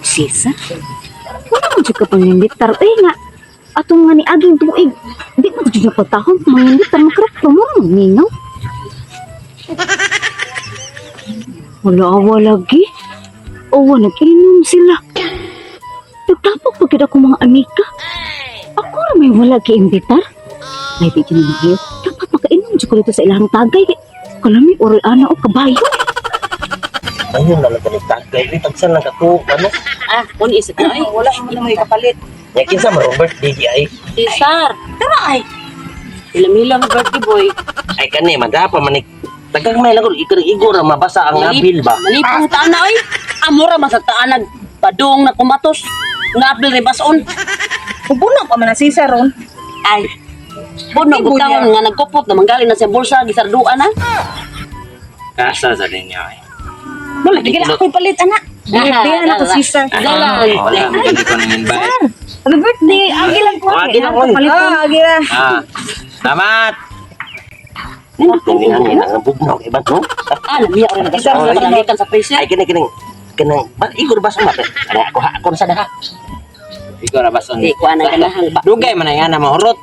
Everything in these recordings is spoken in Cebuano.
Sisa? Wala mo dyan ka pang-imbitar. Eh nga, atong nga ni aging tuig. Di mo dyan ka pagtahong pang-imbitar. Makarap pa mo, magmingaw. Wala awa lagi. Owa, nag-inom sila. Nagtapok pa gid ako mga amiga. Ako ra may wala gi-imbitar. Ay, di dyan magiyo. Dapat makainom dyan ko dito sa ilang tagay. Kalami, oray ana o kabayo. Ayun na lang ganit tagay. Uy, tagsan lang ka to. Ano? Ah, kun isip na ay. Wala mo na may kapalit. Ya, kinsa man rong birthday di ay. Cesar, Tama ay. ilam-ilam birthday boy. Ay kani madapa manik. Tagang may lang ikar igor ra mabasa ang nabil ba. Malipong taan na oy. Amora man sa taan nag padung na kumatos. Ngabil rin bason. Ubuno pa man na si ron. Ay. Puno Di mo butawon nga nagkupot na manggaling na sa bulsa gisarduan na. Kasa sa ninyo eh. Wala Di na ako'y palit ana. Birthday na ko Cesar. Dalan. Wala, hindi ko nang invite. Happy birthday! Agi lang ko. Agi lang ko. Ah, agi na. Ah, salamat. Kini ang ang bugnaw kay ba no? Ah, lamiya rin Isa, nagkasuot isa. panangitan sa face Ay kini kini kanang ba igor ba sa map? Ay ako ha ako sa daha. Ikaw ra bason. Di ko ana ganahan ba. Dugay man ang ana mahurot.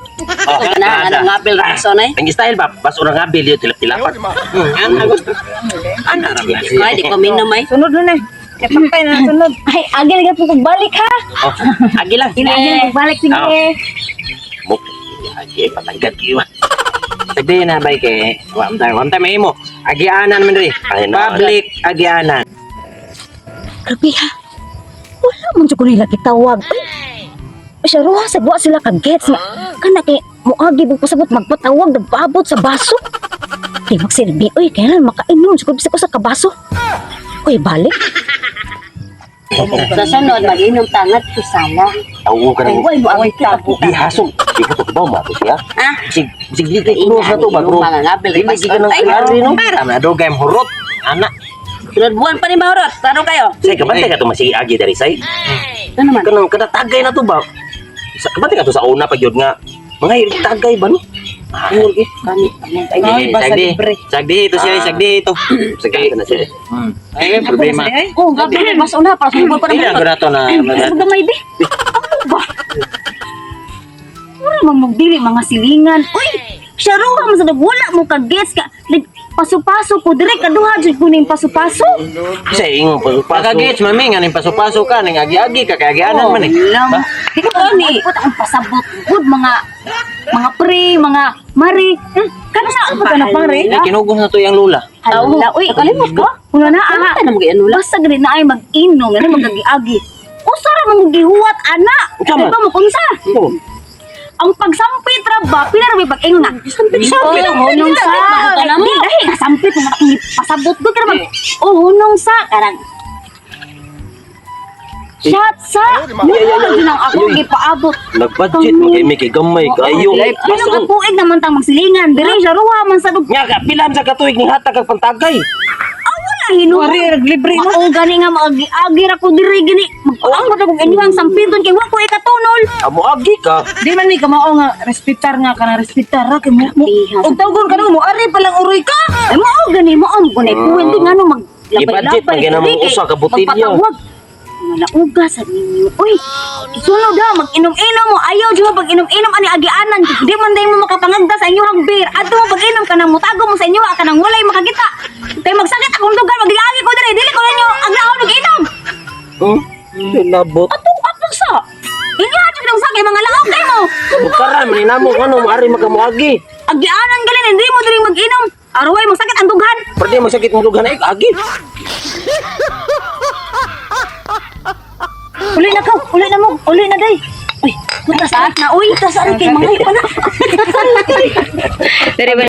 Oh, ganahan ang ngabil ra bason ay. Ang style ba baso ra ngabil yo tilap-tilapan. Ana gusto. Ana ra ba siya? Ay, di ko minom ay. Sunod na na. Kaya na sunod. Ay, agi lang po kong balik ha. Oh, agi lang. Agi lang kong balik, sige. Mo agi patagad kiyo. Sagdi na bay kay wa man wa man mahimo. Agianan man ri. Ay, na. Public agianan. Grabe ha. Wala man jud ko nila gitawag. Ay, siya ruha sa buwa sila ka-gets nga. Kana kay muagi bug pasabot magpatawag nagpaabot sa baso. Kay magsilbi, uy, kailan makainom jud ko bisag usa ka baso. Uy, balik. Sa sunod mag-inom tangat ko sala. Awo ka Ay, nang way mo ang kita. di hasong. Di ko to ba mo to siya. Ah. Sig sig di kay close na to ba bro. Mga ngabil rin Dili ka nang Ay, ari no. Para na dugay mahurot. Ana. sunod buwan pa ni Mahurot. Taro kayo. Say kabantay ka to masigi agi dari say. Ano naman? Kanang kada tagay na to ba? Sa kabantay ka to sa una pa gyud nga mga tagay ba no? Ah, Kami. Ay, basta Sagdi. libre. Sagdi ito siya, sagdi ito. Sige ka na siya. Ay, may problema. Oh, gabi rin bason na para sumubol pa Hindi naman. na ko na to na. Ano gamay be? Ano ba? Mura man magdili mga silingan. Uy, siya ruha man sa wala mo ka-gets ka. Like, paso-paso ko dire kaduha jud ko ning paso-paso. Sa ingon pagpaso. Nakagets mami nga ning paso-paso ka ning agi-agi ka kay agianan man eh. Alam. Di ko Kani. put ang pasabot gud mga mga pre, mga mari. Kana sa Ano ka na pare? Ay, kinugos na to yung lula. Hala, uy, Nakalimot ko. Una na ah. Ano mo ano Basta gani na ay mag-inom, ano magagi-agi. Usa ra man gihuwat ana. Unsa man? Di ba mo unsa? Ang pagsampit ra ba, pila ra may pag-ingon nga. Sampit, sampit. Oh, hunong sa. Sampit, Di lahi nga sampit mo akong pasabot ko kara mag. Oh, hunong sa karang. Shot sa. Mo jud ang ako gipaabot. Nag-budget mo kay Mickey gamay kayo. Pila ka tuig naman tang magsilingan. Diri siya ruha man sa dug. Nya ka pila sa katuig ning hatag kag pantagay. Wala hinuon. Wari libre no. Mao gani nga maagi-agi ra ko diri gini. Magpaabot akong inyong sampiton kay wa ko ikatunol. Amo agi ka. Di man ni kamao nga respetar nga kana respetar ra kay mo. Og tawgon ka mo ari pa lang uroy ka. Ay mao gani mao mo gunay kuwente ngano mag I-budget man gina mo usa ka botelya. Magpatawag. Mga lauga sa ninyo. Uy, sunod ha, mag-inom-inom mo. Ayaw dyan mo pag-inom-inom ani agianan. Di man din mo makapangagda sa inyong beer. Adto mo pag-inom ka nang mutago mo sa inyo ka nang walay makakita. Kay magsakit akong dugan, mag-iagi ko diri. Dili ko ninyo aglaon og inom. Labot. Ato ato sa. Inyo ha jud sa kay mga laog kay mo. Bukaran ni namo ano ari makamuagi. Agianan galin hindi mo diri mag-inom. Araway magsakit ang dughan. Pero di magsakit ang dughan ay agi. Uli na ka, uli na mo, uli na day. Uy, punta sa na, uy. Punta sa kay mga pa na.